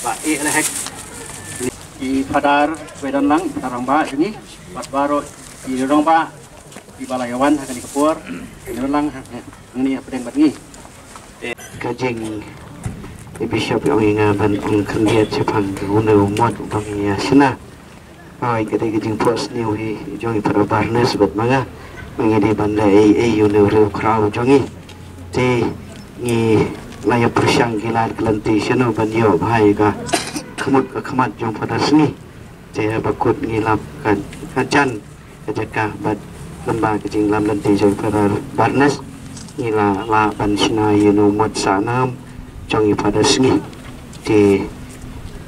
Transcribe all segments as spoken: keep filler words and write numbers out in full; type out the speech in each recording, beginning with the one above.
Ba eh lehek. I Phadar ba don lang, i Phadar rangbah jong ngi, bad baroh i rangbah, i ba la ïa wan ha kane ka por, i don lang hangne hapdeng bad ngi. Ka jing, i Bishop i ong ïa nga ban ong khyndiat shaphang une u mot uba ngi ïa shna. Hooid, ka dei ka jingphohsniew hi jong i Phadar Barnes bad ma nga. Ma ngi dei ban leh ei ei ïa une u riewkhraw jong ngi. Te ngi la ïa pyrshang ki lad ki lynti shano ban ïoh bha ïa ka khmut ka khmat jong Phadar Sngi. Te haba kut ngi lap ka, ka jan ka jaka bad lyngba ka jinglam lynti jong i Phadar Barnes, ngi la lah ban shna ïa une u mot sahnam jong i Phadar Sngi. Te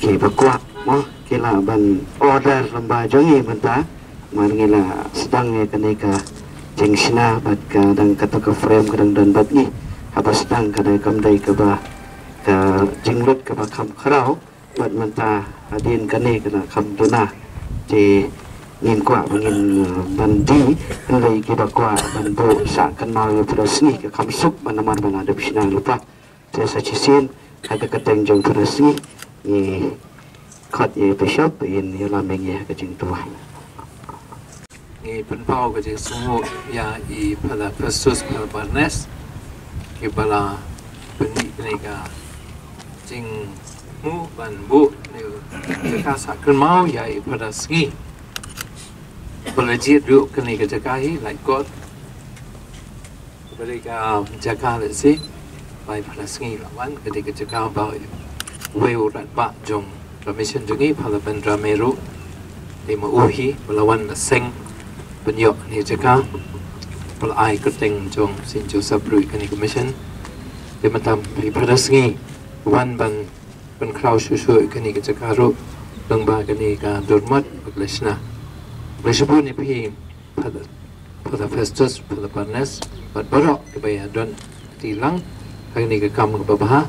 kiba kwah mo ki lah ban order lyngba jong ngi mynta. Namar ngi la sdang ïa kane ka jingshna bad ka dang, kato ka frame ka dang don bad ngi. Haba sdang ka dei, kam dei kaba ka jinglut kaba kham khraw. Bad mynta hadien kane ka la kham duna. Te ngin kwah ba ngin, eh, ban die, hynrei kiba kwah ban buh sah kynmaw ïa u Phadar Sngi ka kham suk ban namar ba la dep shna lypa. Te sa shisien ha ka kyrteng jong u Phadar Sngi ngi khot ïa i Bishop ban ïalam ïa ngi ha ka jingduwai. Ngi pynpaw ka jingsngewnguh ïa i Phadar Festus, Phadar Barnes, kiba la pynmih kane ka jingthmu ban buh ne ka sah kynmaw ïa i Phadar Sngi. Ba la jied ruh kane ka jaka hi, lait kot. Ba dei ka jaka lehse ba i Phadar Sngi la wan, ka dei ka jaka ba uwei u rangbah jong ka mission jong ngi, Phadar Bendra Meru, dei ma u hi ba la wan la seng ban ïoh ne jaka, ba la ai kyrteng jong Saint Joseph ruh ïa kane ka mission. Te mynta i Phadar Sngi wan ban pynkhraw shuh shuh ïa kane ka jaka ruh lyngba kane ka dur mot ba ka la shna. Ba la shibun ïa phi Phadar, Phadar Festus, Phadar Barnes, bad baroh kiba ïa don kti lang ha kane ka kam kaba bha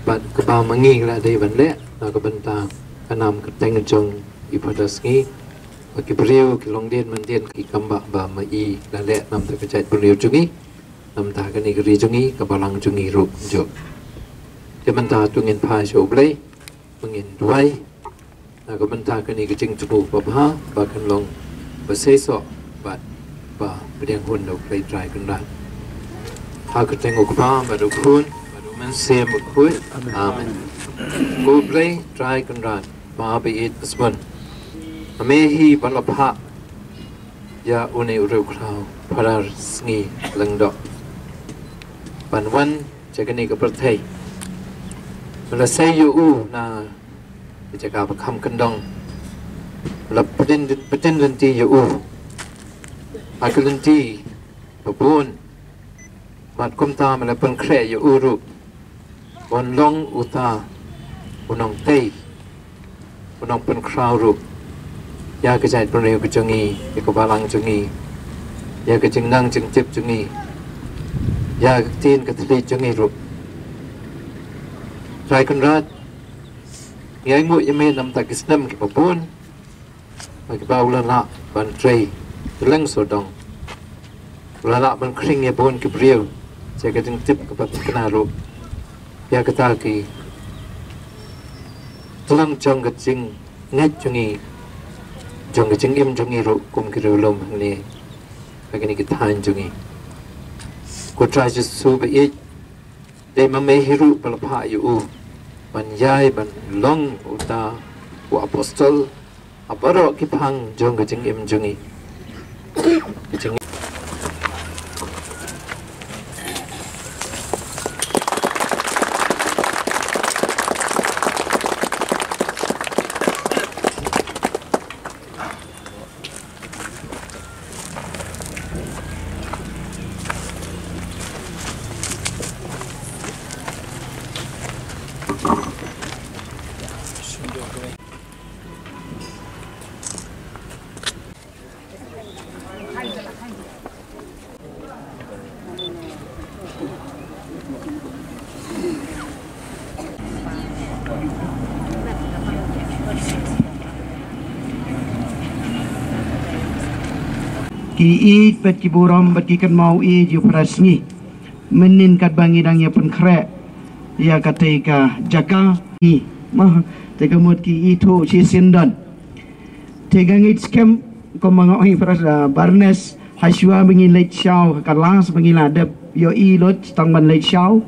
bad kaba ma ngi la dei ban leh na ka bynta ka nam kyrteng jong i Phadar Sngi. Ba ki briew ki long dien man dien ki kam ba, ba ma i la leh na bynta ka jaitbynriew jong ngi, na bynta kane ka ri jong ngi, ka balang jong ngi ruh jong. Te mynta to ngin phai sha U Blei, ba ngin duwai na ka bynta kane ka jingthmu ba bha, ba kan long ba seisoh bad ba pdiang hun da U Blei Trai Kynrad. Ha ka kyrteng U Kpa bad U Khun bad U Mynsiem Bakhuid. Amen. Ko U Blei Trai Kynrad, Kpa ba ïeit ba sbun, ma me hi ba la phah ïa une u riewkhraw Phadar Sngi Lyngdoh ban wan sha kane ka pyrthei. Me la sei ïa u na ka jaka ba kham kyndong. Me la pyntin, pyntin lynti ïa u ha ki lynti ba bun. Bad kumta me la pynkhreh ïa u ruh ban long uta u nongtei, u nongpynkhraw ruh ïa ka jaitbynriew ka jong ngi, ïa ka balang jong ngi, ïa ka jingnang jingtip jong ngi, ïa ka ktien ka thylliej jong ngi ruh. Trai Kynrad, ngi ainguh ïa me na bynta ki snem kiba bun ba kiba u la lah ban trei kylleng sawdong. U la lah ban khring ïa bun ki briew sha ka jingtip kaba thikna ruh ïa kata ki tlang jong ka jingngeit jong ngi, jong ka jingim jong ngi ruh kum ki riewlum hangne ha kine ki thaiñ jong ngi. Ko Trai Jisu ba ïeit, dei ma me hi ruh ba la phah ïa u ban ïai ban long uta u apostol ha baroh ki phang jong ka jingim jong ngi. Ka jingim. Ki ïeit bad ki burom bad ki kynmaw ïeit ïa u Phadar Sngi. Mynnin katba ngi dang ïa pynkhreh ïa katei ka jaka, ngi Ma, te ka mut ki ithuh shisien don. Te nga ngeit skhem, kumba nga ong ïa para, ah, Barnes, hashwa ba ngi leit shaw, ka last ba ngi la dep ïohi lut, tang ban leit shaw.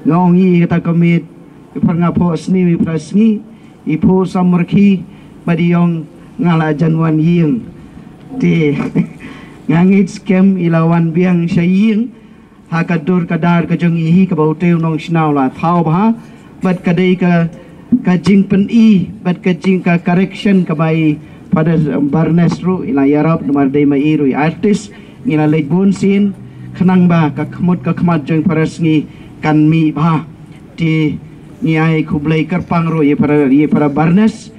Nga ong ïa kata ka miet, ïa para nga phohsniew, ïa para sngi, ïa phohsniew marki, bad ïa ong nga la jan wan ïing. Te, nga ngeit skhem, i la wan biang sha ïing, ha ka dur ka dar ka jong i hi kaba utei u nongshnong la thaw bha, bad ka dei ka, ka jingpyni, bad ka jing ka correction kaba i Father Barnes ruh i la ïarap namar dei ma i ruh i artist, ngi la leit bun sien, khnang ba ka khmut ka khmat jong para sngi kan mih bha. Te ngi ai khublei kyrpang ruh ïa para, ïa para Barnes.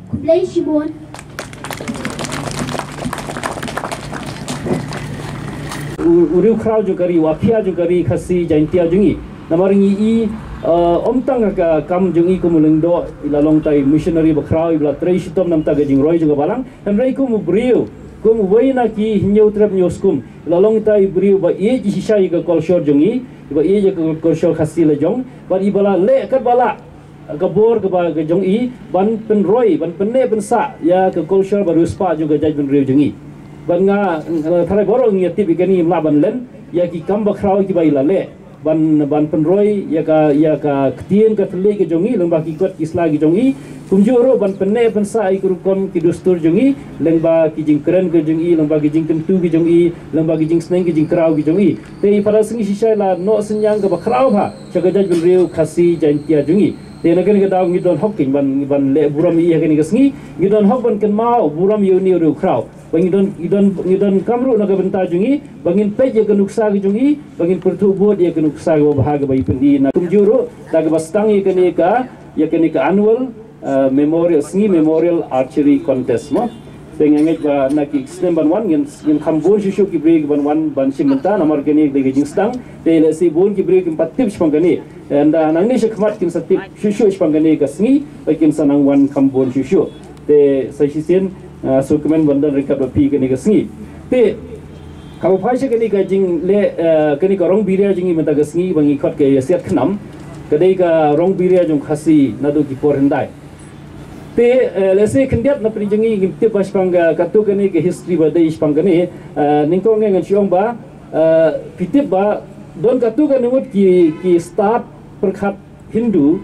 Khublei shibun. U, u riewkhraw jong ka ri, u aphia jong ka ri Khasi Jaintia jong ngi. Namar ngi i, eh, ym tang ka kam jong i kum u lyngdoh, i la long tang i missionary bakhraw, i ba la trei shitom na bynta ka jingroi jong ka balang. Hynrei kum u briew, Kum uwei na ki hynñiew trep hynñiew skum, la long ita i briew ba ïeit shisha ïa ka culture jong i, ba ïeit ïa ka culture Khasi la jong, bad iba la leh katba lah ka bor kaba ka jong i ban pynroi, ban pynneh pynsah ïa ka culture bad riewspah jong ka jaitbynriew jong i. Bad nga, nga tharai baroh ngi tip ïa kane, ngim lah ban len ïa ki kam bakhraw kiba i la leh ban, ban pynroi ïa ka, ïa ka ktien ka thylliej ka jong i, lyngba ki kot ki sla ki jong i. Kumjuh ruh ban pynneh pynsah ïa ki rukom ki dustur jong i, lyngba ki jingkren ka jong i, lyngba ki jingkyntu ki jong i, lyngba ki jingsneng ki jingkraw ki jong i. Te i Father Sngi shisha i la noh synñiang kaba khraw bha sha ka jaitbynriew Khasi Jaiñtia jong i. Te na kane ka daw ngi don hok kein ban, ban leh burom ïa kane ka sngi, ngi don hok ban kynmaw burom ïa une u riewkhraw. Ba ngi don, ngi don, ngi donkam ruh na ka bynta jong i ba ngin peit ïa ka nuksa ka jong i, ba ngin pyrthuh bud ïa ka nuksa kaba bha kaba i pyni na. Kumjuh ruh da kaba sdang ïa kane ka, ïa kane ka annual, uh, memorial, sngi memorial archery contest mo. Te nga ngeit ba na ki snem ban wan ngin, ngin kham bun shuh shuh ki briew ki ban wan ban shim bynta, namar kane ka dei ka jingsdang. Te lehse bun ki briew kim pat tip shaphang kane. Ynda nangne shakhmat kin sa tip shuh shuh shaphang kane ka sngi, ba kin sa nang wan kham bun shuh shuh. Te sa shisien, ah, sngewkmen ban don ryngkat bad phi kane ka sngi. Te haba phai sha kane ka jingleh, eh, kane ka rongbiria jong ngi mynta ka sngi ba ngi khot ka ïasiat khnam, ka dei ka rongbiria jong Khasi naduh ki por hyndai. Te, eh, lehse khyndiat na pdeng jong ngi ngim tip ba shaphang ka, katto kane ka history ba dei shaphang kane, eh, nyngkong ngan shu ong ba, eh, phi tip ba don katto katne ngut ki, ki stad pyrkhat Hindu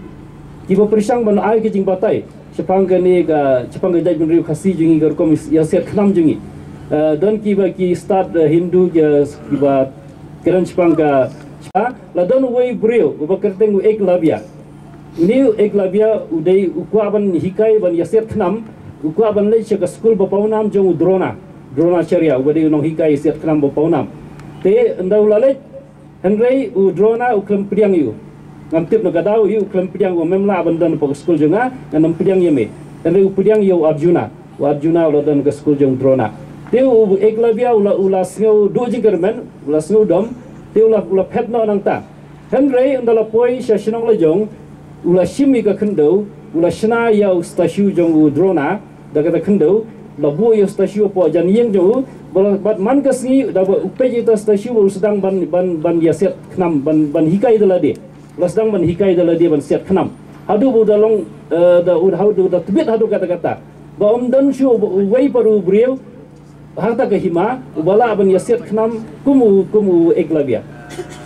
kiba pyrshang ban ai ka jingbatai shaphang kane ka, shaphang ka jaitbynriew Khasi jong ngi, ka rukom ïasiat khnam jong ngi. Eh, don kiba ki stad, eh, Hindu ki, kiba kren shaphang ka, la don uwei u briew uba kyrteng u Eklavya. Une u Eklavya u dei u kwah ban hikai ban ïasiat khnam, u kwah ban leit sha ka skul ba pawnam jong u Drona, Dronacharya, uba dei u nonghikai ïasiat khnam ba pawnam. Te ynda u la leit, hynrei u Drona u khlem pdiang ïa u. Ngam tip na ka daw ïa u khlem pdiang, u ong mem lah ban don hapoh ka skul jong nga, ngan ym pdiang ïa me. Hynrei u pdiang ïa u Arjuna. U Arjuna u la don ka skul jong u Drona. Te u Eklavya u la, u la sngew duh jingkyrmen, u la sngew dom, te u la, u la phet noh nangta. Hynrei ynda la poi sha shnong la jong, u la shim ïa ka khyndew, u la shna ïa u statue jong u Drona da kata ka khyndew, u la buh ïa u statue hapoh jan ïing jong u, bad, bad man ka sngi da ba u peit ïa ka statue ba u sdang ban, ban, ban ïasiat khnam, ban, ban hikai da lade. U la sdang ban hikai da lade ban siat khnam. Haduh ba u da long, eh, da u, haduh da tbit haduh katta katta. Ba ym don shuh uwei pat u briew ha kata ka hima uba lah ban ïasiat khnam kum u, kum u Eklavya.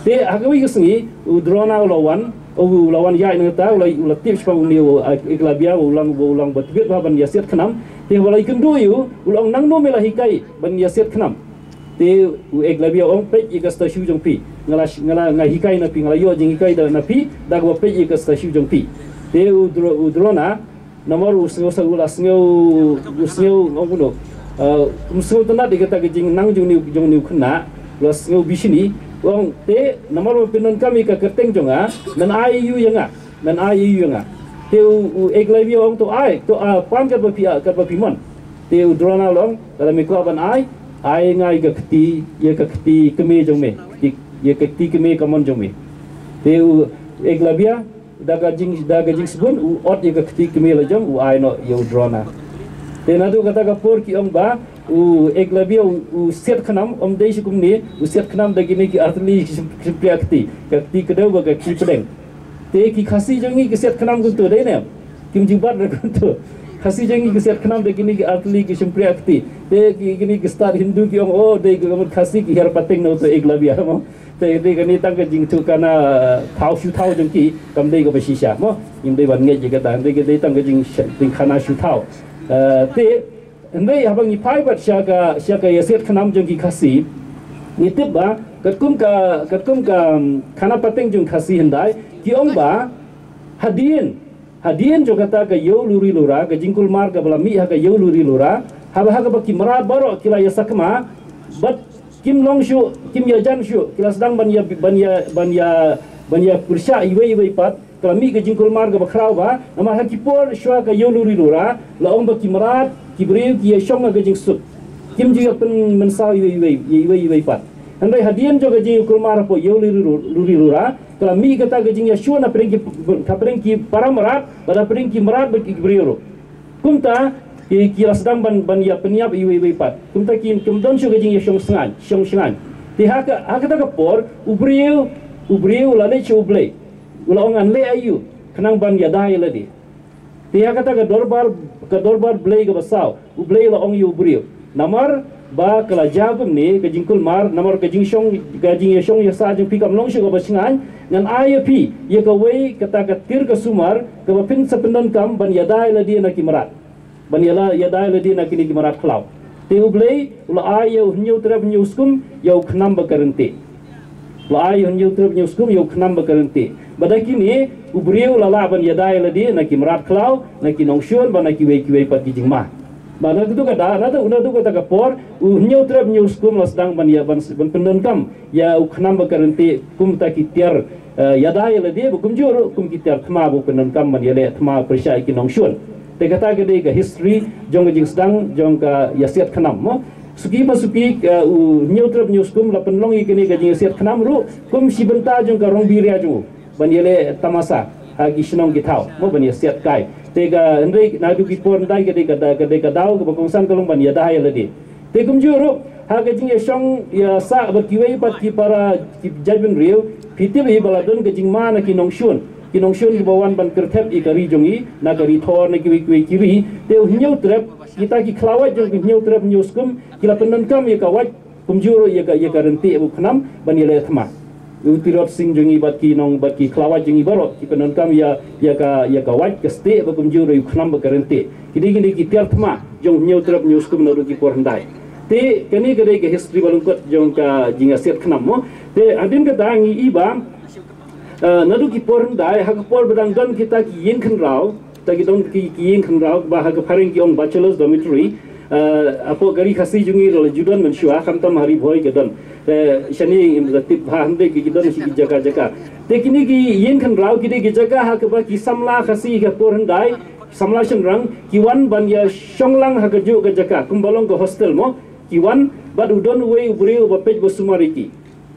Te ha kawei ka sngi u Drona u la wan, u la wan ïaid na kata, u la, u la tip shaphang une u Eklavya, u long, u long ba tbit bha ban ïasiat khnam. Te u la ïakynduh ïa u, u la ong nangno me la hikai ban ïasiat khnam. Te u Eklavya u ong peit ïa ka statue jong phi. Nga la, nga la, nga hikai na phi, nga la ïoh jinghikai da na phi, da kaba peit ïa ka statue jong phi. Te u Dro-, u Drona, namar u sngew sa, u la sngew, u sngew, ong kumno, eh, um sngewtynnad ïa kata ka jingnang jong une u, jong une u khynnah, u la sngew bishni, u ong te, namar ba pyndonkam ïa ka kyrteng jong nga, men ai ïa u ïa nga, men ai ïa u ïa nga. Te u, u Eklavya u ong to ai, to, ah, pan katba phi, ah, katba phi mon. Te u Drona u la ong, lada me kwah ban ai, ai nga ïa ka kti, ïa ka kti kmie jong me, kti, ïa ka kti kmie kamon jong me. Te u Eklavya, da ka jing, da ka jingsbun, u ot ïa ka kti kmie la jong, u ai noh ïa u Drona. Te naduh kata ka por ki ong ba u Eklavya u, u siat khnam, ym dei shu kumne, u siat khnam da kine ki artylli ki shym, shympriah kti, ka kti kdew bad ka kti pdeng. Te ki Khasi jong ngi ki siat khnam kumto, dei ne? Kim ju bat re kumto. Khasi jong ngi ki siat khnam da kine ki artylli ki shympriah kti. Te ki, kine ki stad Hindu ki ong, oh, dei ka mut Khasi, ki hiar pateng na uto Eklavya mo. Te dei kane tang ka jingthoh khana thaw shu thaw jong ki, kam dei kaba shisha mo. Ngim dei ban ngeit ïa kata, dei, dei tang ka jing, jingkhana shu thaw. Eh, te hynrei haba ngi phai pat sha ka, sha ka ïasiat khnam jong ki Khasi, ngi tip ba katkum ka, katkum ka, um, khana pateng jong Khasi hyndai, ki ong ba hadien, hadien jong kata ka Ïew Luri Lura, ka jingkulmar kaba la mih ha ka Ïew Luri Lura, haba, ha kaba ki mrad baroh ki la ïasakma bad kim long shuh, kim ïajan shuh, ki la sdang ban ïa, ban ïa, ban ïa, ban ïa pyrshah iwei iwei pat, ka la mih ka jingkulmar kaba khraw bha, namar ha ki por shuwa ka Ïew Luri Lura, la ong ba ki mrad, ki briew ki ïashong ha ka jingsuk. Kim ju ïa pynmynsaw iwei iwei, iwei iwei pat. Hynrei hadien jong ka jingkulmar hapoh Ïew Luri Lura, ka la mih kata ka jingïashun na pdeng ki, na pdeng ki para mrad, bad na pdeng ki mrad bad ki briew ruh. Kumta, Ki, ki la sdang ban, ban ïa pynïap iwei iwei pat. Kumta ki, kim don shuh ka jingïashong shngaiñ, shong shngaiñ. Te ha ka, ha kata ka por, u briew, u briew u la leit sha U Blei. U la ong ngan leh aïu, khnang ban ïada ïa lade. Te ha kata ka dorbar, ka dorbar Blei kaba saw, U Blei u la ong ïa u briew. Namar ba ka la jia kumne ka jingkulmar, namar ka jingshong, ka jingïashong ïasah jong phi kam long shuh kaba shngaiñ, ngan ai ïa phi ïa kawei kata ka tiar ka sumar, kaba phin sa pyndonkam ban ïada ïa lade na ki mrad. Ban ïada, ïada ïa lade na kine ki mrad khlaw. Te U Blei u la ai ïa u hynñiew trep hynñiew skum ïa u khnam ba ka ryntih. U la ai ïa u hynñiew trep hynñiew skum ïa u khnam ba ka ryntih. Bad da kine u briew u la lah ban ïada ïa lade na ki mrad khlaw, na ki nongshun, bad na kiwei kiwei pat ki jingma. Bad naduh kata, naduh, naduh kata ka por, u hynñiew trep hynñiew skum la sdang ban ïa, ban, ban pyndonkam ïa u khnam ba ka ryntih kum kita ki tiar, eh, ïada ïa lade, ba kumjuh ruh kum ki tiar thma ba u pyndonkam ban ïaleh thma pyrshah ïa ki nongshun. Te kata ka dei ka history jong ka jingsdang jong ka ïasiat khnam, mo. Suki pa suki, eh, u hynñiew trep hynñiew skum la pynlong ïa kane ka jingïasiat khnam ruh kum shi bynta jong ka rong biria jong u ban ïaleh tamasa ha ki shnong ki thaw, mo, ban ïasiat kai. Te ka, hynrei naduh ki por hyndai ka dei ka da-, ka dei ka daw kaba kongsan ka long ban ïada ïa lade. Te kumjuh ruh ha ka jingïashong ïasah bad kiwei pat ki para ki jaitbynriew, phi tip hi ba la don ka jingma na ki nongshun, ki nongshun kiba wan ban kyrthep ïa ka ri jong ngi na ka ri Thor, na kiwei kiwei ki ri. Te u hynñiew trep, kita ki khlawait jong u hynñiew trep hynñiew skum ki la pyndonkam ïa ka wait, kumjuh ruh ïa ka, ïa ka ryntih u khnam ban ïaleh thma. U Tirot Sing jong ngi bad ki nong, bad ki khlawait jong ngi baroh ki pyndonkam ïa, ïa ka, ïa ka wait, ka stieh, bad kumjuh ruh ïa u khnam bad ka ryntih. Ki dei, ki dei ki tiar thma jong u hynñiew trep hynñiew skum naduh ki por hyndai. Te kane ka dei ka history ba lyngkot jong ka jingïasiat khnam, mo. Te hadien kata ngi i ba, eh, naduh ki por hyndai, ha ka por ba dang don kita ki ïing khynraw, ta ki don ki, ki ïing khynraw ba ha ka phareng ki ong bachelors dormitory. Eh, hapoh ka ri Khasi jong ngi ruh la ju don mynshuwa, khamtam ha Ri Bhoi ka don. Eh, shane ngim da tip bha, hynrei ki, ki don sha ki jaka jaka. Te kine ki ïing khynraw ki dei ki jaka ha kaba ki samla Khasi ha ka por hyndai, samla shynrang, ki wan ban ïashong lang ha kajuh ka jaka kumba long ka hostel, mo. Ki wan bad u don uwei u briew uba peit ba sumar ïa ki.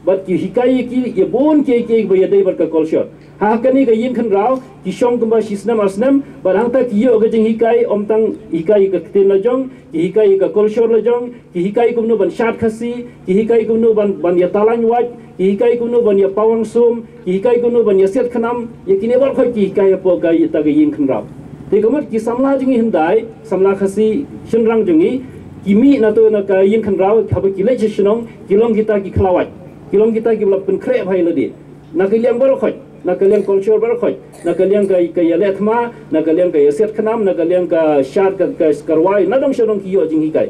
Bad ki hikai ïa ki ïa bun kiei kiei ba ïadei bad ka kolshor. Ha kane ka ïing khynraw ki shong kumba shi snem ar snem, bad hangta ki ïoh ka jinghikai, ym tang hikai ïa ka ktien lajong, ki hikai ïa ka kolshor lajong, ki hikai kumno ban shad Khasi, ki hikai kumno ban, ban ïatalaiñ wait, ki hikai kumno ban ïapawang sum, ki hikai kumno ban ïasiat khnam, ïa kine baroh khoit ki hikai hapoh kata ka ïing khynraw. Te ka mut ki samla jong ngi hyndai, samla Khasi shynrang jong ngi, ki mih na to na ka ïing khynraw, haba ki leit sha shnong, ki long kita ki khlawait, ki long kita kiba la pynkhreh bha ïa lade. Na ka liang baroh khoit, na ka liang kolshor baroh khoit, na ka liang ka, ka ïaleh thma, na ka liang ka ïasiat khnam, na ka liang ka shad ka, ka karwai, na dong sha dong ki ïoh jinghikai.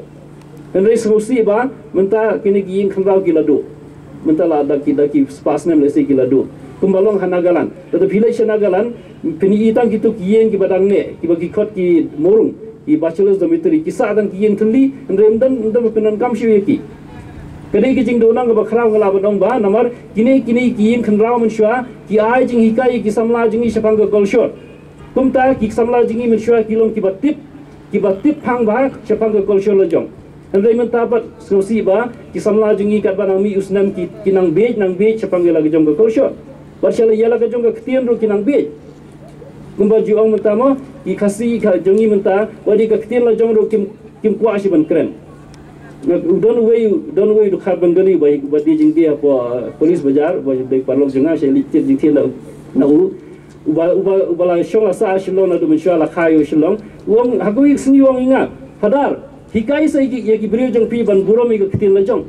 Hynrei sngewsih ba mynta kine ki ïing khynraw ki la duh. Mynta la da ki, da ki spah snem lehse ki la duh. Kumba long ha Nagaland. Lada phi leit sha Nagaland, phin i tang kito ki ïing kiba dang neh, kiba ki khot ki murung, ki bachelors dormitory, ki sah tang ki ïing thylli, hynrei ym don, ym don ba pyndonkam shuh ïa ki. Ka dei ka jingduhnong kaba khraw, nga lah ban ong ba namar kine, kine ki ïing khynraw mynshuwa ki ai jinghikai ïa ki samla jong ngi shaphang ka kolshor. Kumta ki samla jong ngi mynshuwa ki long kiba tip, kiba tip phang bha shaphang ka kolshor lajong. Hynrei mynta pat sngewsih ba ki samla jong ngi katba nang mih u snem ki, ki nang bieit, nang bieit shaphang ïa la ka jong ka kolshor. Bad sha la ïa la ka jong ka ktien ruh ki nang bieit. Kumba ju ong mynta mo, ki Khasi ka jong ngi mynta, wat ïa ka ktien lajong ruh kim, kim kwah shuh ban kren. Nga, u don uwei, u don uwei u dkhar Bengali uba, uba die jingthied hapoh, eh, police bazaar, uba dei paralok jong nga, sha leit thied jingthied na, na u. Uba, uba, uba la shong la sah ha Shillong naduh mynshuwa, la kha ïa u Shillong. U ong ha kawei ka sngi u ong ïa nga, Phadar, hikai sa ïa ki, ïa ki briew jong phi ban burom ïa ka ktien lajong.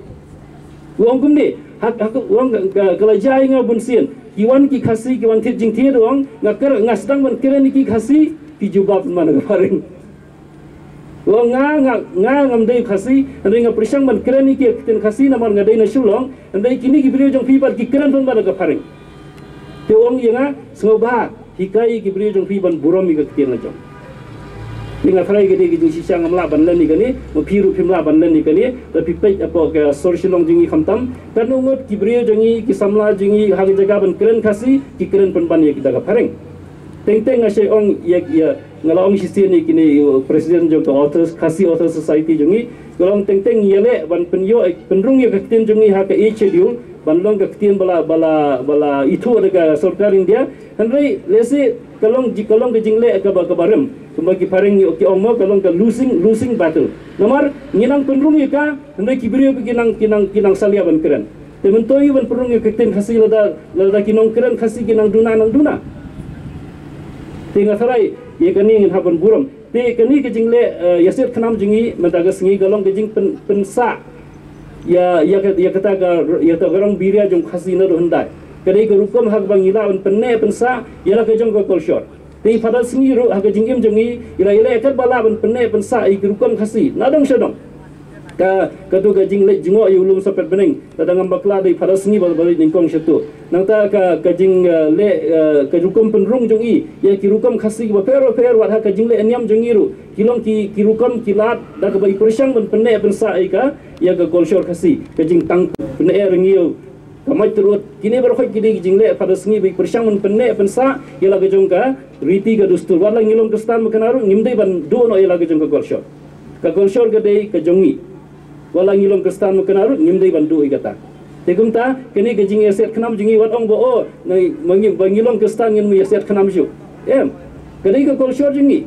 U ong kumne, ha, ha, u ong ka, ka, ka la jia ïa nga bunsien. Ki wan ki Khasi, ki wan thied jingthied, u ong, nga kren, nga sdang ban kren ïa ki Khasi, ki jubab man ka phareng. U ong nga, nga, nga ngam dei Khasi, hynrei nga pyrshang ban kren ïa ki ktien Khasi namar nga dei na Shillong, hynrei kine ki briew jong phi pat ki kren pynban ka phareng. Te u ong ïa nga, sngewbha, hikai ïa ki briew jong phi ban burom ïa ka ktien lajong. Te nga tharai ka dei ka jingshisha, ngam lah ban len ïa kane, ma phi ruh phim lah ban len ïa kane, lada phi peit hapoh ka sor Shillong jong ngi khamtam, katno ngut ki briew jong ngi, ki samla jong ngi, ha ka jaka ban kren Khasi, ki kren pynban ïa kita ka phareng. Teng teng nga shait ong ïa, ïa, nga la ong shisien ïa kine, ïa u president jong ka Authors, Khasi Authors Society jong ngi, nga la ong teng teng ïaleh ban pynïoh, pynrung ïa ka ktien jong ngi ha ka Eighth Schedule, ban long ka ktien ba la, ba la, ba la ithuh da ka sorkar India. Hynrei lehse ka long ji-, ka long ka jingleh kaba, kaba rem. Kumba ki phareng ki ong mo, ka long ka losing, losing battle. Namar ngi nang pynrung ïa ka, hynrei ki briew ki nang, ki nang, ki nang salia ban kren. Te mynta ïa ban pynrung ïa ka ktien Khasi lada, lada ki nongkren Khasi ki nang duna, nang duna. Te nga tharai ïa kane ngin hap ban burom. Te kane ka jingleh, eh, ïasiat khnam jong ngi mynta ka sngi ka long ka jingpyn, pynsah ïa, ïa ka, ïa kata ka, ïa kata ka rong biria jong Khasi naduh hyndai. Ka dei ka rukom ha kaba ngi lah ban pynneh pynsah ïa la ka jong ka kolshor. Te i Phadar Sngi ruh ha ka jingim jong ngi i la ïaleh katba lah ban pynneh pynsah ïa ki rukom Khasi na dong sha dong. Ka, kato ka jingleit jngoh ïa u lum sa pet bneng. Lada ngam bakla da i Phadar Sngi ba, ba leit nyngkong shato. Nangta ka, ka jing, eh, leh, eh, ka rukom pynrung jong i ïa ki rukom Khasi kiba pher ba pher, wat ha ka jingleh niam jong i ruh ki long ki, ki rukom ki lad da kaba i pyrshang ban pynneh pynsah ïa ka, ïa ka kolshor Khasi, ka jingtang pyneh rngiew. Ka mait tyrut, kine baroh ki dei ki jingleh Phadar Sngi ba i pyrshang ban pynneh pynsah ïa la ka jong ka riti ka dustur. Wat la ngi long Khristan ba kane ruh ngim dei ban duh noh ïa la ka jong ka kolshor. Ka kolshor ka dei ka jong ngi. Wat la ngi long Khristan ba kane ruh ngim dei ban duh ïa kata. Te kumta kane ka jingïasiat khnam jong ngi, wat ong ba, oh, ngi, ba ngi, ba ngi long Khristan ngin ym ïasiat khnam shuh. Em, ka dei ka kolshor jong ngi.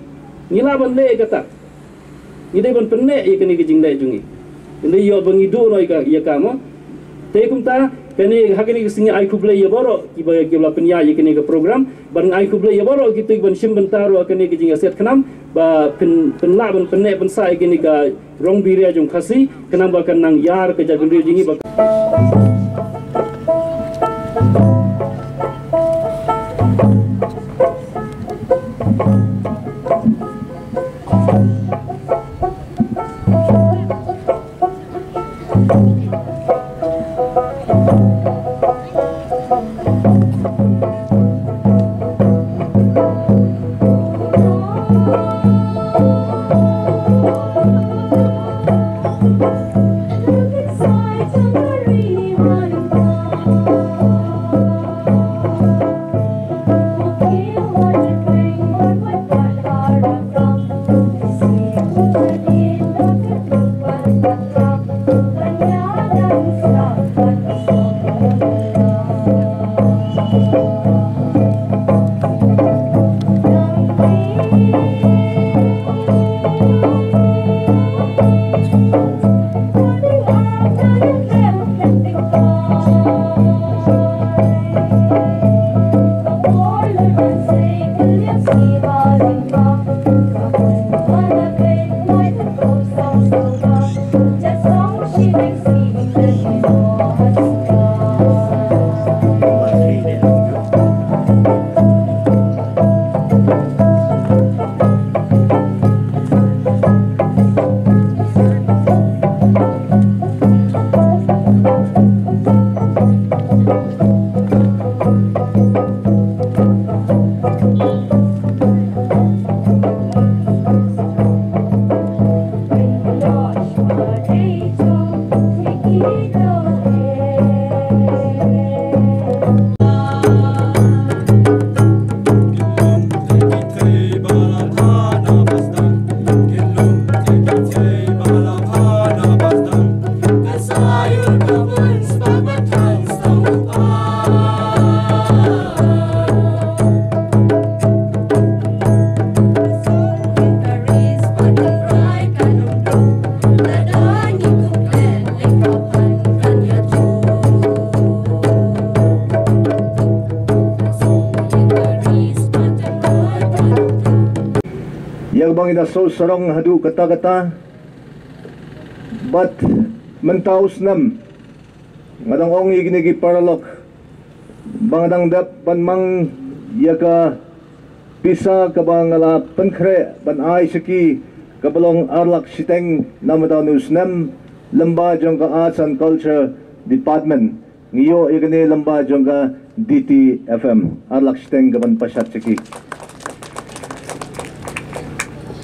Ngi lah ban leh ïa kata. Ngi dei ban pynneh ïa kane ka jingleh jong ngi. Ngi dei ïoh ba ngi duh noh ïa ka, ïa ka mo. Te kumta kane, ha kane ka sngi ai khublei ïa baroh kiba, kiba la pynïaid ïa kane ka program. Bad nga ai khublei ïa baroh kito kiban shim bynta ruh ha kane ka jingïasiat khnam ba pyn, pynlah ban pynneh pynsah ïa kane ka rong biria jong Khasi, khnang ba kan nang ïar ka jaitbynriew jong ngi ba Ïa kaba ngi da shu sarong haduh katta katta. Bad mynta u snem nga dang ong ïa kine ki paralok ba nga dang dep ban mang ïa ka pisa kaba nga la pynkhreh ban ai sha ki, kaba long ar lak shiteng na mynta une u snem, lyngba jong ka Arts and Culture Department. Ngi ïoh ïa kane lyngba jong ka D T F M, ar lak shiteng kaban pashat sha ki.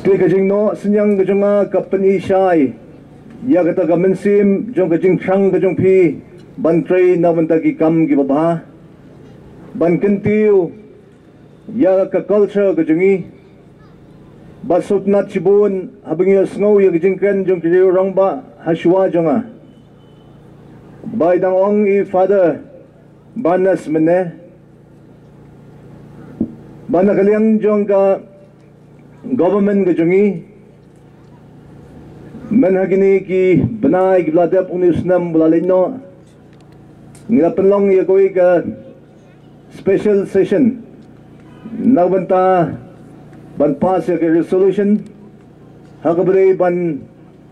Te ka jingnoh synñiang ka jong nga ka pyni shai ïa kata ka mynsiem jong ka jingthrang ka jong phi ban trei na bynta ki kam kiba bha, ban kyntiew ïa ka culture ka jong ngi. Bad sngewtynnat shibun haba ngi ïohsngew ïa ka jingkren jong ki riew rangbah ha shuwa jong nga. Ba i dang ong i Father Barnes mynne ba na ka liang jong ka Government ka jong ngi, mynta ha kine ki bnai kiba la dep, une u snem ba la leit noh, ngi la pynlong ïa kawei ka special session na ka bynta ban pass ïa ka resolution ha kaba dei ban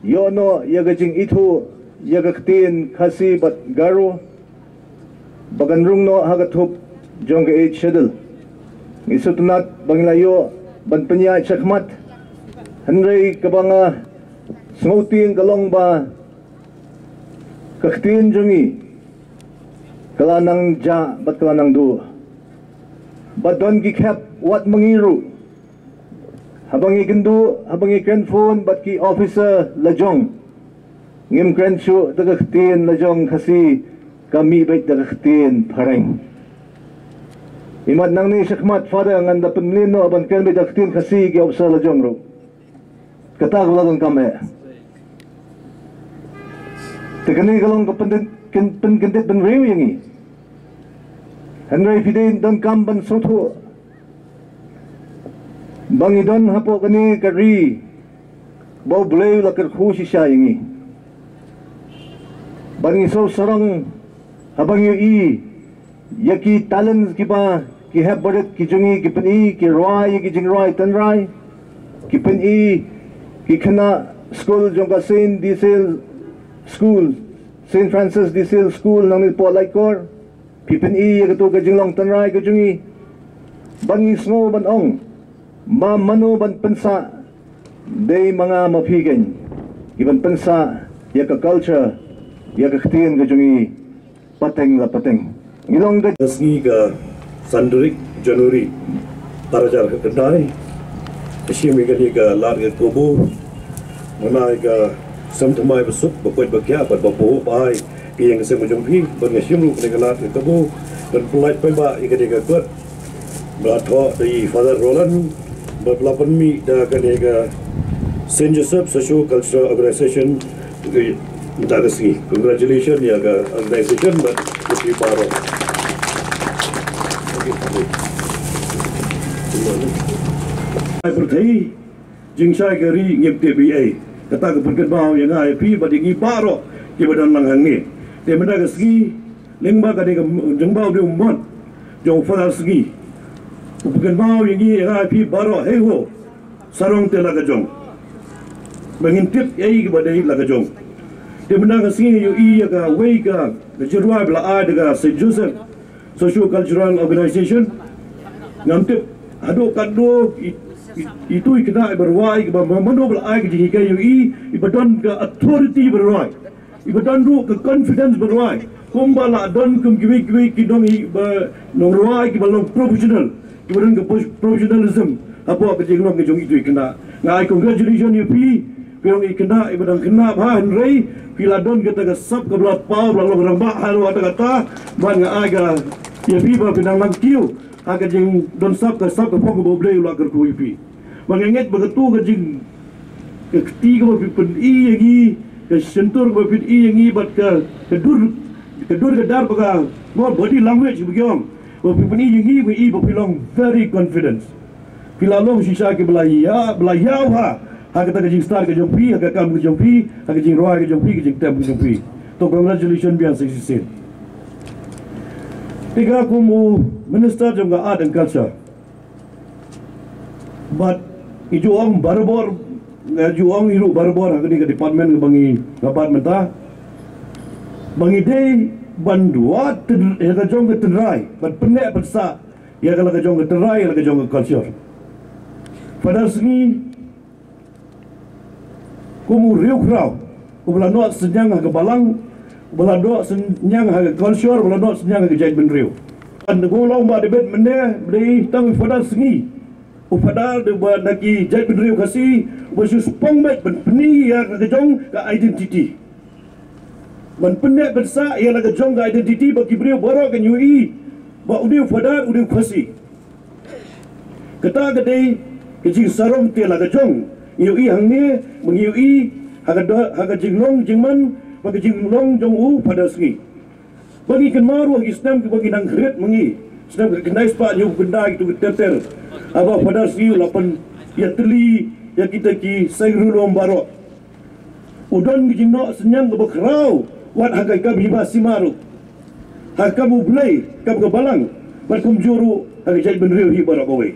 ïoh noh ïa ka jingithuh ïa ka ktien Khasi bad Garo ba kan rung noh ha ka thup jong ka Eighth Schedule. Ngi sngewtynnat ba ngi la ïoh ban pynïaid shakhmat, hynrei kaba nga sngewtieng ka long ba ka ktien jong ngi ka la nang jah bad ka la nang duh. Bad don ki khep wat ma ngi ruh, haba ngi kynduh, haba ngi kren phone bad ki officer lajong, ngim kren shuh da ka ktien lajong Khasi, ka mih beit da ka ktien phareng. Imat nangne shakhmat, Father, ngan da pynmlien noh ban kren beit da ka ktien Khasi ki officer lajong ruh. Kata ka la donkam eh. Te kane ka long ka pyndit, pyn-, pynkyndit bynriew ïa ngi. Hynrei phi dei donkam ban sngewthuh ba ngi don hapoh kane ka ri ba U Blei u la kyrkhu shisha ïa ngi. Ba ngi sngewsarong haba ngi ïohi ïa ki talents kiba ki hep barit ki jong ngi, ki pyni, ki rwai ïa ki jingrwai tynrai, ki pyni ki khynnah skul jong ka Saint de Sales School, Saint Francis de Sales School nangne hapoh Laitkor. Phi pyni ïa kato ka jinglong tynrai ka jong ngi. Ban ngi sngew ban ong, ma mano ban pynsah, dei ma nga ma phi keiñ ki ban pynsah ïa ka culture, ïa ka ktien ka jong ngi pateng la pateng. Ngi long ka sngi ka san tarik January ar hajar khyndai. Ka shim ïa kane ka lad ka kabu, ngi ai ka sem thymmai ba suk, ba koit ba khiah bad ba buh ba ai ïa ka sem ka jong phi. Bad nga shim ruh kane ka lad ka kabu ban pynlait paidbah ïa kane ka kot ba la thoh da i Father Roland, ba la pynmih da kane ka Saint Joseph Socio Cultural Organization. Ka mynta ka sngi, congratulations ïa ka organization bad ka team baroh. Ai pyrthei, jingshai ka ri ngim tip ei ei. Kata ka pynkynmaw ïa nga ïa phi bad ïa ngi baroh kiba don lang hangne. Te mynta ka sngi, lyngba ka dei ka jingbau dei u mon jong u Father Sngi, u pynkynmaw ïa ngi, ïa nga ïa phi baroh, hei ho, sarong te la ka jong. Ba ngin tip ei kiba dei la ka jong. Te mynta ka sngi ïohi ïa kawei ka, ka jingrwai ba la ai da ka Saint Joseph Socio Cultural Organization. Ngam tip haduh katno i, i, itu i khynnah iba rwai, iba ma-, mano ba la ai ka jinghikai ïa i, iba don ka authority ba rwai, iba don ruh ka confidence ba rwai. Kumba la don kum kiwei kiwei ki nong i ba nongrwai kiba long professional, kiba don ka pos-, professionalism hapoh ka jinglong ka jong itu i khynnah. Nga ai congratulations ïa phi, phi long i khynnah iba dang khynnah bha, hynrei phi la don kata ka sap kaba la paw, ba la long rangbah haduh katta katta. Bad nga ai ka ïa phi ba phi dang nang kiew ha ka jingdon sap, ka sap ka phong kaba U Blei u la kyrkhu ïa phi. Ba nga ngeit ba kato ka jing, ka kti kaba phi pyni ïa ngi, ka shyntur kaba phi pyni ïa ngi bad ka, ka dur, ka dur ka dar ba ka, mo, body language ba ki ong, ba phi pyni ïa ngi, ba i ba phi long very confident. Phi la long shisha kiba la ïa, ba la ïa ha, ha kata ka jingstad ka jong phi, ha ka kam ka jong phi, ha ka jingrwai ka jong phi, ka jingtem ka jong phi. To congratulations biang sa shisien. Te nga kum u Minister jong ka Art and Culture, bad ngi ju ong barabor, ngi ju ong hi ruh barabor ha kane ka department kaba ngi, nga bat mynta, ba ngi dei ban wad tyn-, ïa la ka jong ka tynrai, ban pynneh pynsah ïa la ka jong ka tynrai, ïa la ka jong ka culture. Father Sngi, kum u riewkhraw uba la noh synñiang ha ka balang, uba la noh synñiang ha ka culture, uba la noh synñiang ha ka jaitbynriew. Ngan ong long ba dei beit mynne, ba dei tang u Father Sngi, u Father de ba na ki jaitbynriew Khasi, uba shu spong beit ban pyni ïa la ka jong ka identity, ban pynneh pynsah ïa la ka jong ka identity, ba ki briew baroh kin ïohi ba u dei u Father, u dei u Khasi. Kata ka dei ka jingsarong te la ka jong. Ngi ïohi hangne, ba ngi ïohi ha ka do-, ha ka jinglong jingman, ba ka jinglong jong u Father Sngi. Ba ngi kynmaw ruh ha ki snem kiba ngi nang khriat ma ngi, snem ka khyndai spah hynñiewphew khyndai, kito ki ter ter, haba u Father Sngi u la pyn-, ïatylli ïa kita ki seng riewlum baroh. U don ki jingnoh synñiang kaba khraw wat ha ka kam hima sima ruh, ha ka kam U Blei, kam ka Balang, bad kumjuh ruh ha ka jaitbynriew hi baroh kawei.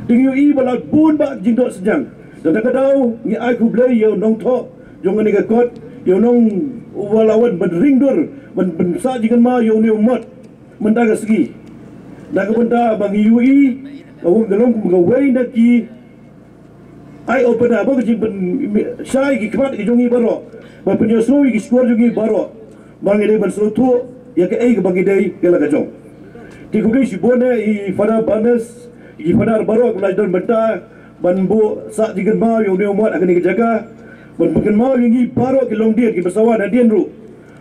Te ngi ïohi ba la bun bah ki jingnoh synñiang. Te da ka daw ngi ai khublei ïa u nongthoh jong kane ka kot, ïa u nong, uba la wan ban ring dur, ban, ban sah jingkynmaw ïa une u mot mynta ka sngi. Da ka bynta ba ngi ïohi ba u ka long kum kawei na ki eye opener, ba ka jingpynshai ki khmat ki jong ngi baroh, ba pynïasnoh ïa ki shkor jong ngi baroh ba ngi dei ban sngewthuh ïa kaei kaba ngi dei ïa la ka jong. Te khublei shibun ïa i Father Barnes, i Father baroh ba la don bynta ban buh sah jingkynmaw ïa une u mot ha kane ka jaka, ban pynkynmaw ïa ngi baroh ki longdien, kiba sawa nadien ruh,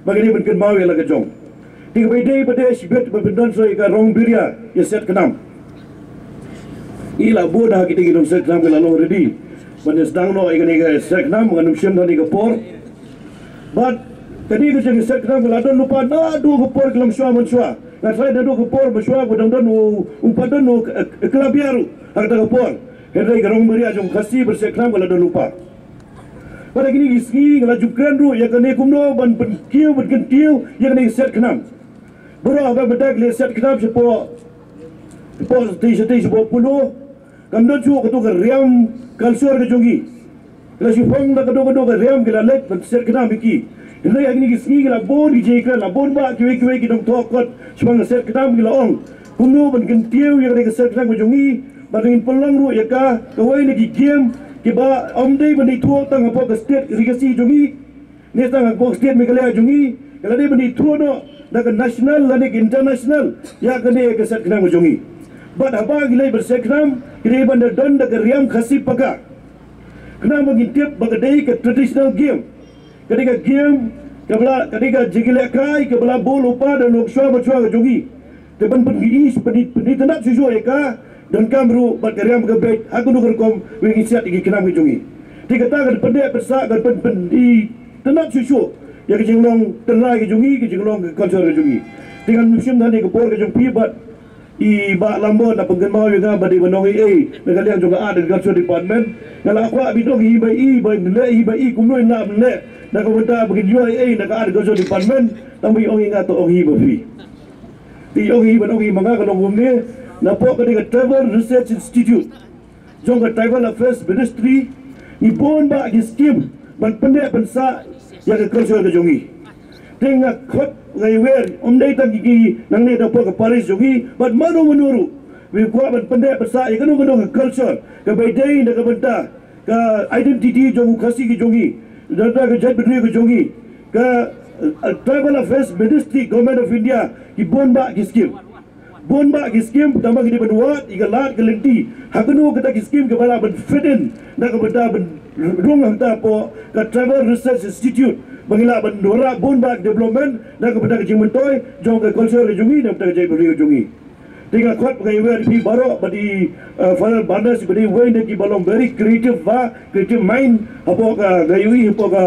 ba ngi dei ban kynmaw ïa la ka jong. Te kaba ïadei bad, shibit ba pyndon shuh ïa ka rong biria ïa Set Khnam. I la bun ha kita ki nong Set Khnam ki la long ready ban ïa sdang noh ïa kane ka Set Khnam, ngam shym don ïa ka por. Bad kane ka jong Set Khnam ka la don lypa naduh ka por ka long shuwa man shuwa. Nga tharai naduh ka por man shuwa ba dang don u, u pat don u, eh, eh, khlabiar ruh ha kata ka por. Hynrei ka rong biria jong Khasi bad Set Khnam ka la don lypa. Bad ha kine ki sngi nga la ju kren ruh ïa kane kumno ban pynkiew, ban kyntiew ïa kane Set Khnam. Baroh haba mynta ki leh Set Khnam shapoh, shapoh shatei, shatei shapoh Polo, kam don shuh kato ka riam culture ka jong ngi. Ki la shu phong da kano kano ka riam ki la leit ban Set Khnam ïa ki. Hynrei ha kine ki sngi ki la bun ki jingkren, la bun bah kiwei kiwei ki nongthoh kot shaphang Set Khnam ki la ong kumno ban kyntiew ïa kane ka Set Khnam ka jong ngi, ba ngin pynlong ruh ïa ka kawei na ki game kiba ym dei ban ithuh tang hapoh ka state ri Khasi jong ngi, ne tang hapoh state Meghalaya jong ngi, ka la dei ban ithuh noh na ka national lane ka international ïa kane ka Set Khnam ka jong ngi. Bad haba ki leit ban Set Khnam ki dei ban da don da ka riam Khasi paka. Khnang ba ngin tip ba ka dei ka traditional game, ka dei ka game kaba la, ka dei ka jingïalehkai kaba la buh lypa da u nongshuwa bangshuwa ka jong ngi. Te ban pyn-, pyn-, pyn-, pynitynnad shuh shuh ïa ka, donkam ruh bad ka riam ka beit ha kano ka rukom ba ngin siat ïa ki khnam ka jong ngi. Te kata kan pyndep pynsah, kan pyn-, pynitynnad shuh shuh ïa ka jinglong tynrai ka jong ngi, ka jinglong ka culture ka jong ngi. Te ngan shim than ïa ka por ka jong phi bad i Bah Lambor, la pynkynmaw ïa nga ba dei ban ong ei ei na ka liang jong ka Art and Culture Department. Nga la kwah ban ong hi ba i, ban leh hi ba i, kumno i lah ban leh na ka bynta ba kin ïoh ei ei na ka Art and Culture Department. Tang ba i ong ïa nga to ong hi ba phi. Te i ong hi, ban ong hi ma nga ka long kumne, napoh ka dei ka Tribal Research Institute jong ka Tribal Affairs Ministry, ngi bun bah ki scheme ban pyndep pynsah ïa ka culture ka jong ngi. Te nga khot nga ïawer, ym dei tang ki, ki nangne napoh ka parish jong ngi, bad mano mano ruh ba kwah ban pyndep pynsah ïa kano kano ka culture kaba ïadei na ka bynta ka identity jong u Khasi ka jong ngi, na ka bynta ka jaitbynriew ka jong ngi, ka, uh, Tribal Affairs Ministry, Government of India, ki bun bah ki scheme. Bun bah ki scheme, tangba ngi dei ban wad ïa ka lad ka lynti ha kano kata ki scheme kaba lah ban fit in na ka bynta ban rung hangta hapoh ka Tribal Research Institute, ba ngin lah ban wanrah bun bah ki development na ka bynta ka jingmyntoi jong ka culture ka jong ngi, na ka bynta ka jaitbynriew ka jong ngi. Te nga khot nga ïawer ïa phi baroh, bad i, uh, Father Barnes ba dei uwei na kiba long very creative, ba creative mind hapoh ka, ka ïohi hapoh ka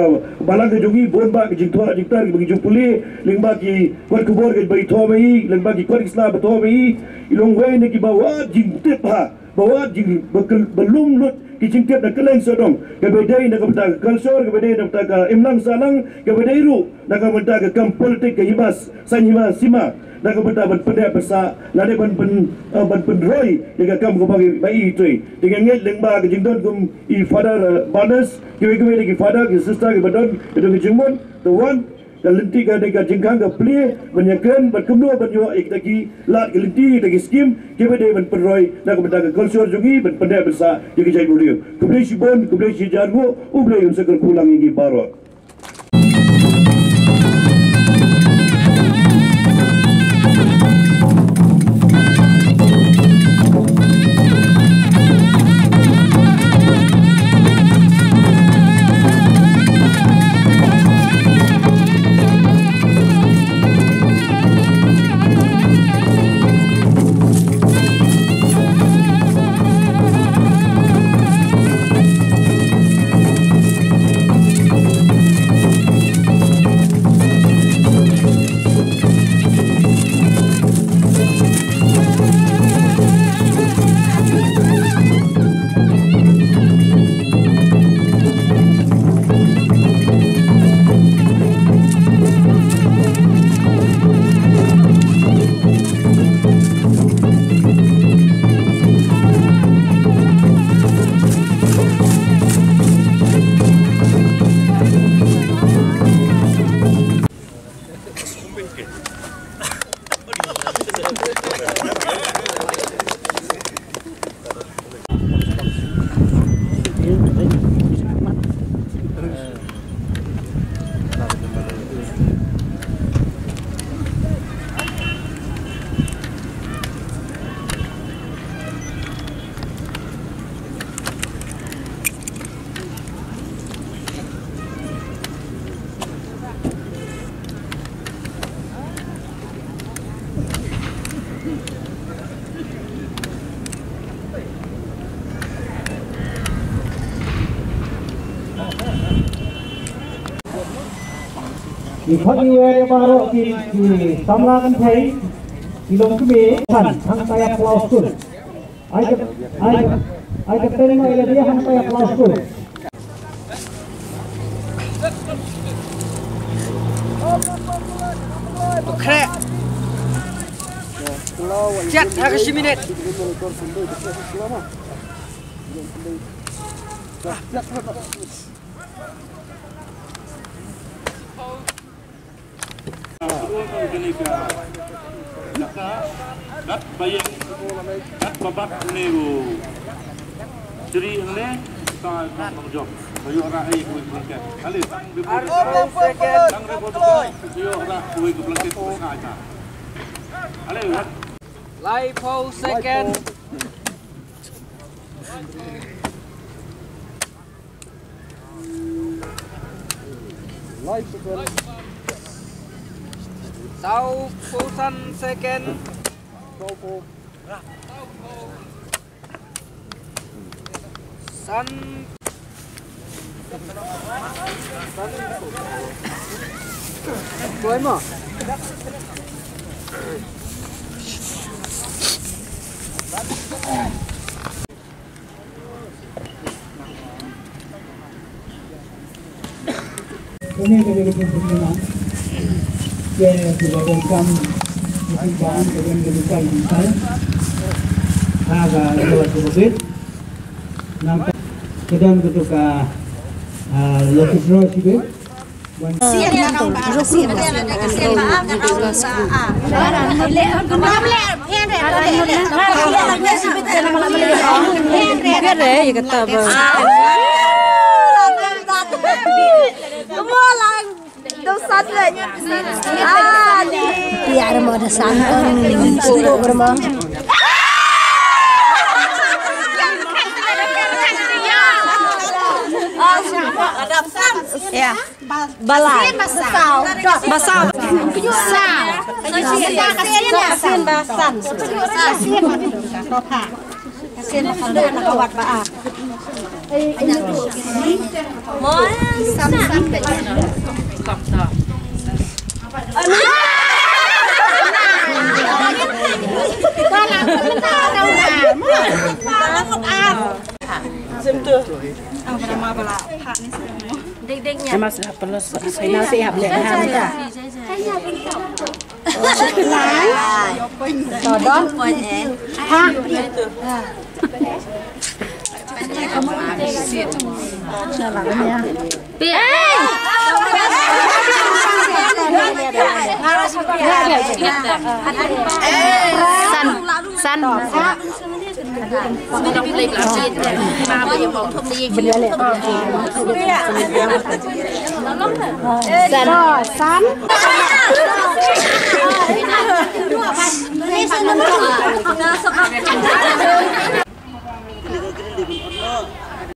balang ka jong ngi, bun bah ki jingthoh jingtar kiba ngi ju pule, lyngba ki kot khubor kiba i thoh ma i, lyngba ki kot ki sla ba thoh ma i. I long uwei na kiba wad jingtip ha, ba wad jing, ba kyl-, ba lum lut ki jingtip na kylleng sawdong kaba ïadei na ka bynta ka culture, kaba ïadei na ka bynta ka imlang sahlang, kaba ïadei ruh na ka bynta ka kam politik ka hima, saiñ hima sima, na ka bynta ban pyndep pynsah lane ban pyn-, eh, ban pynroi ïa ka kam kaba ngi, ba i trei. Te nga ngeit lyngba ka jingdon kum i Father, eh, Barnes, kiwei kiwei de ki father ki sister kiba don, ki don ka jingmut, to wan, ka lynti ka dei ka jingkhang ka plie ban ïakren bad kumno ban ïoh ïa kita ki lad ki lynti, kita ki scheme kiba dei ban pynroi na ka bynta ka culture jong ngi, ban pyndep pynsah ïa ka jaitbynriew. Khublei shibun, khublei shihajar nguh, U Blei un sa kyrkhu lang ïa ngi baroh. Ki khot iwei ïa baroh ki, ki samla kynthei, ki longkmie, san, hangta ïa Palau School. Ai ka, ai ka, ai ka teng ma ïa lade hangta ïa Palau School. Khreh. Jat ha ka shi minit. Kane ka jaka, dat ba ïeng, dat ba bat ne u. Jri hangne, ta ka nongjop. Ba ïoh rah ei kawei ka blanket. Ale, tang report. Tang report. Ïoh rah kawei ka blanket, ka sa ta. Ale, wat. Laiphew second. Lai second. Sawphew san second. Sawphew. San. San. Kloi mo. Kane ka dei ka pynpynlong ïa kiba donkam, kiba donkam, kiba donkam. Ha ka, ka, ka, ka, nangta ka don ka, ka, ah, lucky draw shibit. Yeah. Balai. Basaw. Basaw. Basaw. Basaw. Basaw. Basaw. Basaw. Basaw. Basaw. Basaw. Basaw. Dik dik nya. Nama sudah perlu sekali nasi hap lek ham ta. Lai. Todon. Ha. Salah nya. San, san. San. San.